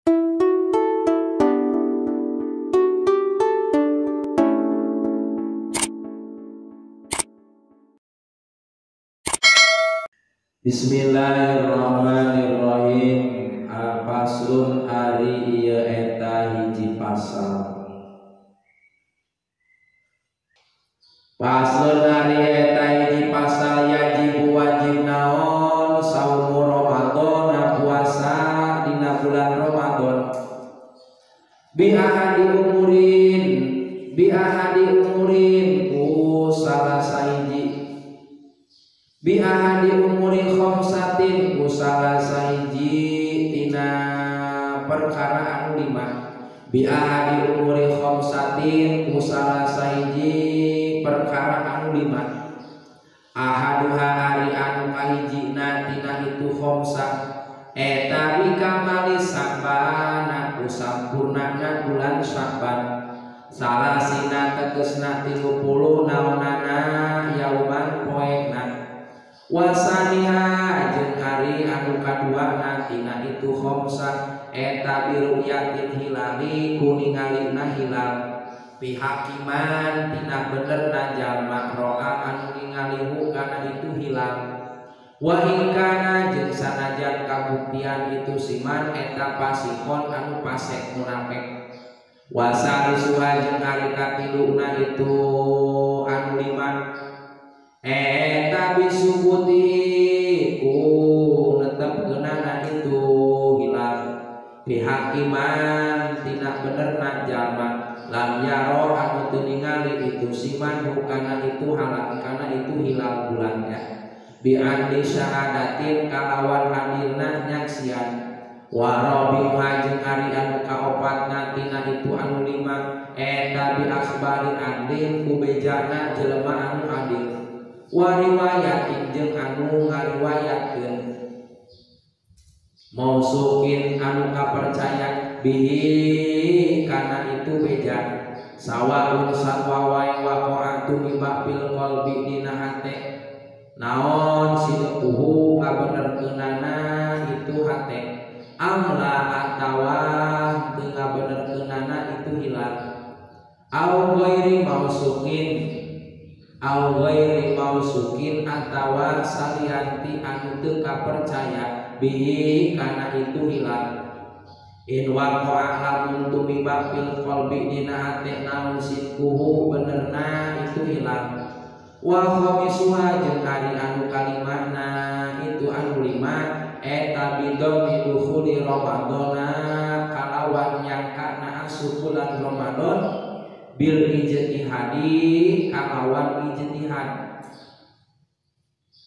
Bismillahirrahmanirrahim. Al-faslun ari ieu eta hiji pasal. Faslun ari eta hiji pasal yajib wajib naon saumu Ramadan puasa dina bulan Ramadan. Bi ahadi umurin ku salah sahiji. Bi ahadi umuri khamsatin ku salah sahiji tina perkara anu lima. Bi ahadi umuri khamsatin ku salah sahiji perkara anu lima. Ahaduha ari anu kahijina tina itu khamsah eta bi kamali Sa'ban ku sampurnana bulan Sya'ban. Salasina tegesna 30 naonana yauman poena. Wasaniha jeung ari anu kaduana tina itu khamsah eta biruyatin hilali ku ningalina hilal pihakiman tina benerna jalma roa anu ningalihu kana itu hilal wa in kana jeung sanajan kabuktian itu siman eta pasikon anu pasek munafik wasalisuha jeung ari katiluna itu anu lima eta bisubuti ku netepkeunana itu hilal pihakiman tina benerna jalma lam yaro anu teu ningali itu siman kana itu halal kana itu hilal bulannya bi andi syahadatin kalawan adilna nyaksian warabi jeung ari anu kaopatna tina itu anu lima eta bi akhbari adil ku bejana jelema anu adil wariwayatin jeung anu ngariwayatkeun mausukin anu kapercaya bihi kana itu beja sawaun sarwa wae waqa'atu miba bil qalbi dina hate naon sinuhu ngabenerkeunana itu hate amla atawa teu ngabenerkeunana itu hilal au ghairi mausukin au ghairi mausukin atawa salianti anu teu kapercaya bihi kana itu hilal in waqa'a lamun tumiba fil qalbi dina hate naon sidquhu benerna itu hilal wa khamisuha jeung ari anu kalimana itu anu lima eta bidom dukhuli Ramadana kalawan nyangkana asup bulan Ramadan bil ijtihadi kalawan ijtihad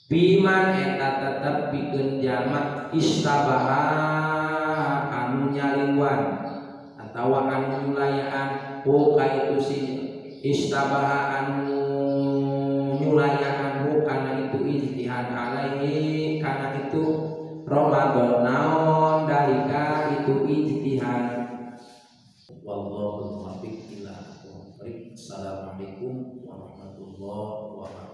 biman eta tetep pikeun jalma istabaha anu nyaliwan atawa anu nyulayaan ku ka itu si istabaha anu nyulayaan ku kana itu ijtihad alaihi kana itu Ramadan naon dalika itu ijtihad. Wallahu muwaffiq ila aqwamit thoriq. Assalamualaikum warahmatullahi wabarakatuh.